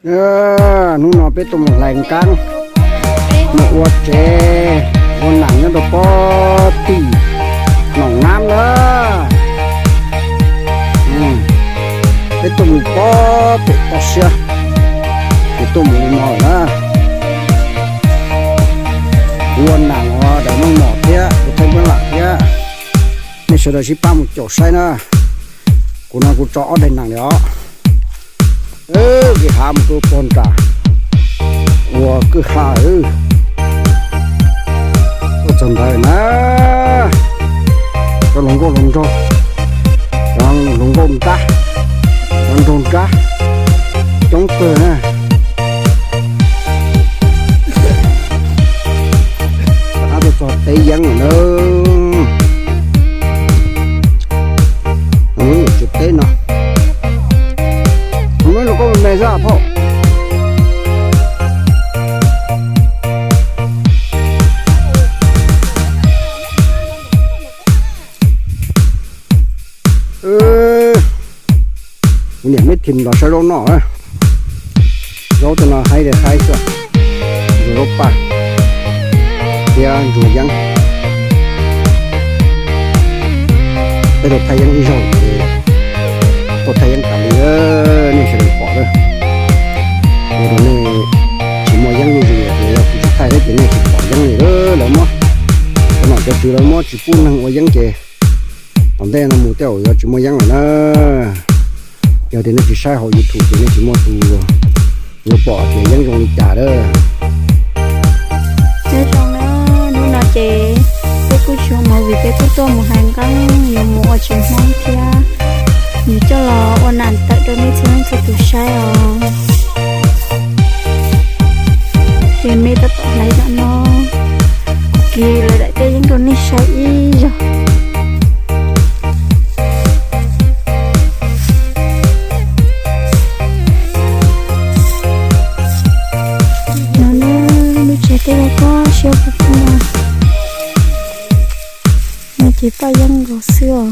Hnub no peb tuaj mus hlais nqeeb, mus ua tsev, ua nam nyob rau pob tim Noom Nab na. Peb tuaj mus pob pem toj siab, ces tuaj mus li no lawm na. Ua nam ua daim meej mom thiab ua thaij npab lam thiab. Nej sawv daws sib pab mus caum saib na. Kuv no kuv tso ob daim nam li os. Kwj ha mus rau pog nram ua kwj ha. Tuaj txog ntawd na, cov hluas nkauj hluas nraug, cov hluas nkauj nrab, cov nraug nrab coob kawg na. Rov qab tuaj txog teb yeeb lawm na. Tsev teb no, muab lus koj me me xwb phauj. Kuv niam meb thim los saib zaub noj. Zaub tej no haib li haib xwb, zaub paj thiab ntsuag yeeb. Peb tau thaij yeeb ib zaug ces tau thaij yeeb tas li, nej sawv daws pom lawm. Ua rau nej tsis muaj yeeb zuj zus, ces yog kuv tsis thaij thiab ces nej tsis pom yeeb li. Lawv muab, cov nom cov tswv lawv muab tsis pub neeg ua yeeb ces tom ntej no mus tej zaum yuav tsis muaj yeeb lawm na. Yog tias nej tsis saib hauv YouTube ces nej tsis muaj tus yuav pom tias yeeb zoo li cas lawm. Nyob zoo na, hnub no ces peb kuj tsis ua movie, peb kuj tuaj mus hais nqeeb yuav mus ua tsev Hmoob thiab, mus coj los ua nam tawm rau nej txhua leej txhua tus saib os. Ces me tab tom hlais tam no, kis lawv daim teb yeeb rau nej saib ib zaug. No ne, lub tsev tej ko siab kawg no, no ces paj yeeb nkaus xwb os.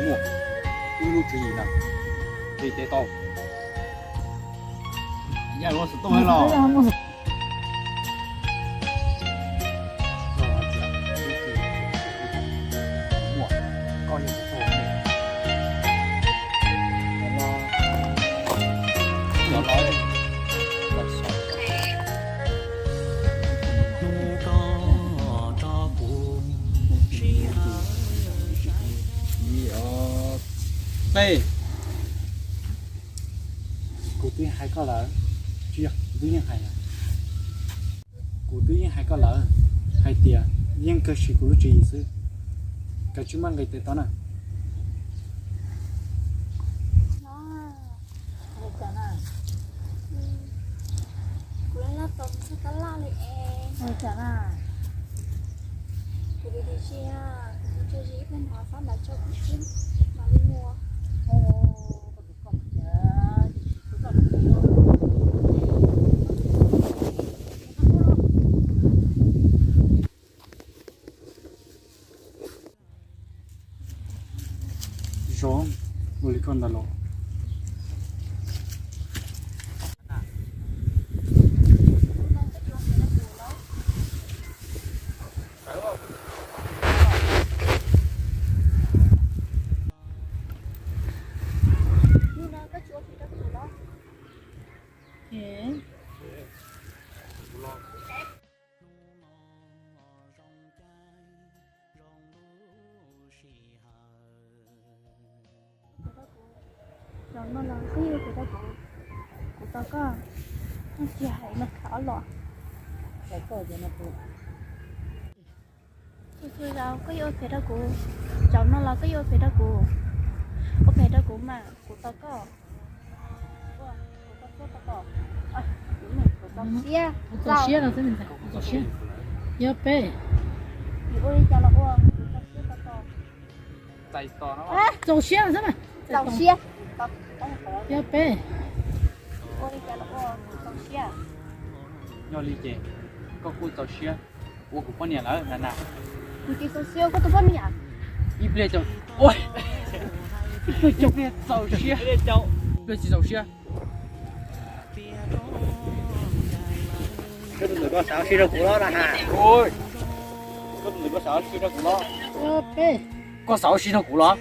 Muaj ib lub tswv yim na, tswv yim tes tau. Kuv twb hais koj lawm, tsis yog, kuv twb yeej hais lawm. Kuv twb yeej hais koj lawm hais tias yeej kawg siv kuv lub tswv yim xwb. Koj tsis muaj nqis tes tau na. Kuv laj laj tos txog tab laj li es. Kuv tus tis si, kuv tus tis si ib pliag no xob nrad tso kuv sib mam li muag. Zoo, ua li koj ntawd los. Zoo no los kuv tau Koj, koj tsis hais no khav ob los. Txhua txhua zaus koj yuav ua phem rau kuv, zaum no los koj yuav ua phem rau kuv. Ua phem rau kuv mas kuv tos koj. Kuv txaus siab no xwb, kuv txaus siab. Yog peb, ua li cas los ua, kuv txaus siab tos tos. Txaus siab no xwb mas. Txaus siab. Yog peb, ua li cas los ua, kuv txaus siab. Yog li ces koj kuj txaus siab ua kuv poj niam lawm na na. Kuv tsis txaus siab ua koj tus poj niam. Ib pliag tsis, ib pliag txaus siab, ib pliag tsis txaus siab. Koj tus ntawd koj xav ua si rau kuv los na ha? Koj tus ntawd koj xav ua si rau kuv los? Koj xav ua si rau kuv los?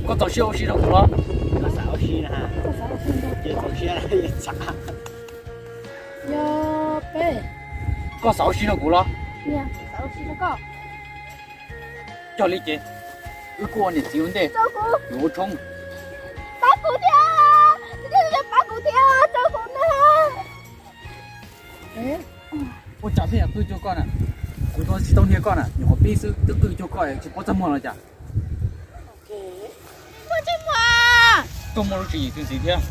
Koj txaus siab ua si rau kuv los? Koj xav ua si na ha? Koj xav ua si rau kuv los? Yog peb, koj xav ua si rau kuv los? Yog li ces wb kuj ua niam txiv ua ntej, yuav ua tshoob. Pab kuv thiab, pab kuv thiab, tso kuv na. Ua cas peb yuav qw cuag koj na? Kuv tsis tau niag koj na, nyuam qhuav pib xwb twb qw cuag koj tsis paub txaj muag los cas. Koj muaj lub tswv yim twg ntxiv thiab?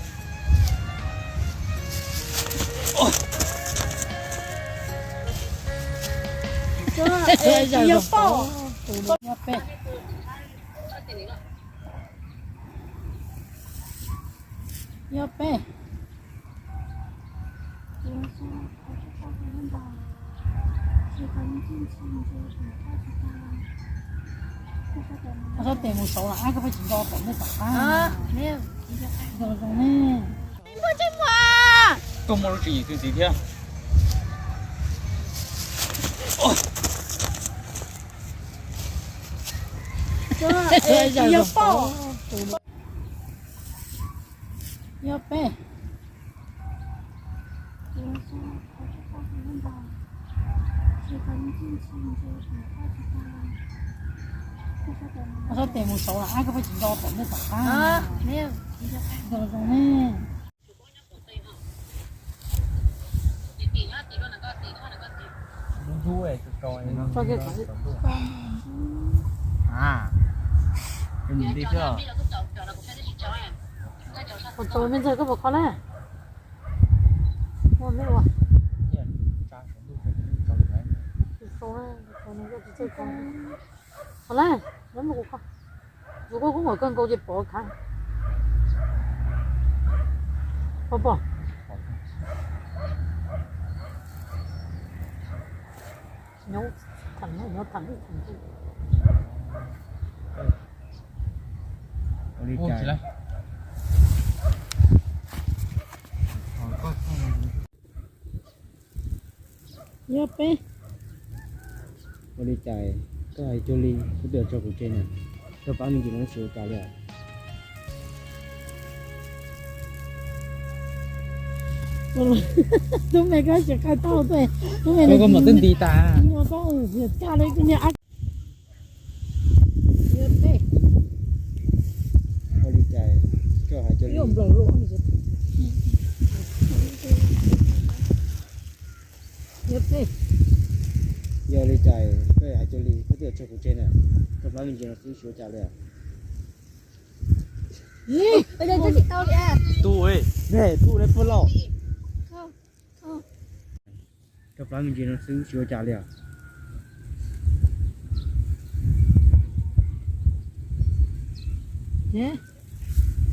Yog peb, yog peb. Koj sab tes mus saud los ab, koj pheej tsis nco tom ntej tom qab. Zoo zoo ne. Koj muaj lub tswv yim twg ntxiv thiab? Yog peb, yog peb. Koj sab tes mus saud los ab, koj pheej tsis nco tom ntej tom qab. Zoo zoo ne. Qhov tsaus me ntxawg koj puas kho na? Ua me ua. Qhov na, lawv muab kuv kho. Tus koj kub muam kawg nkaus ces pov khav. Pov pom. Nyob tham, nyob tham ib tham. Yog peb. Ua li cas koj hais cuag li, koj twb tso kuv tseg na, koj pab me ntsis no xyov ua cas li os. Tub me koj tsis qhia tau, tub me, koj mam twb nti tas. Ua li cas koj hais cuag li. Yog li cas koj hais cuag li, koj twb tso kuv tseg na, koj pab me ntsis no xwb xyov ua cas li os. Tub, tub ne puag lauj. Koj pab me ntsis no xwb xyov ua cas li os.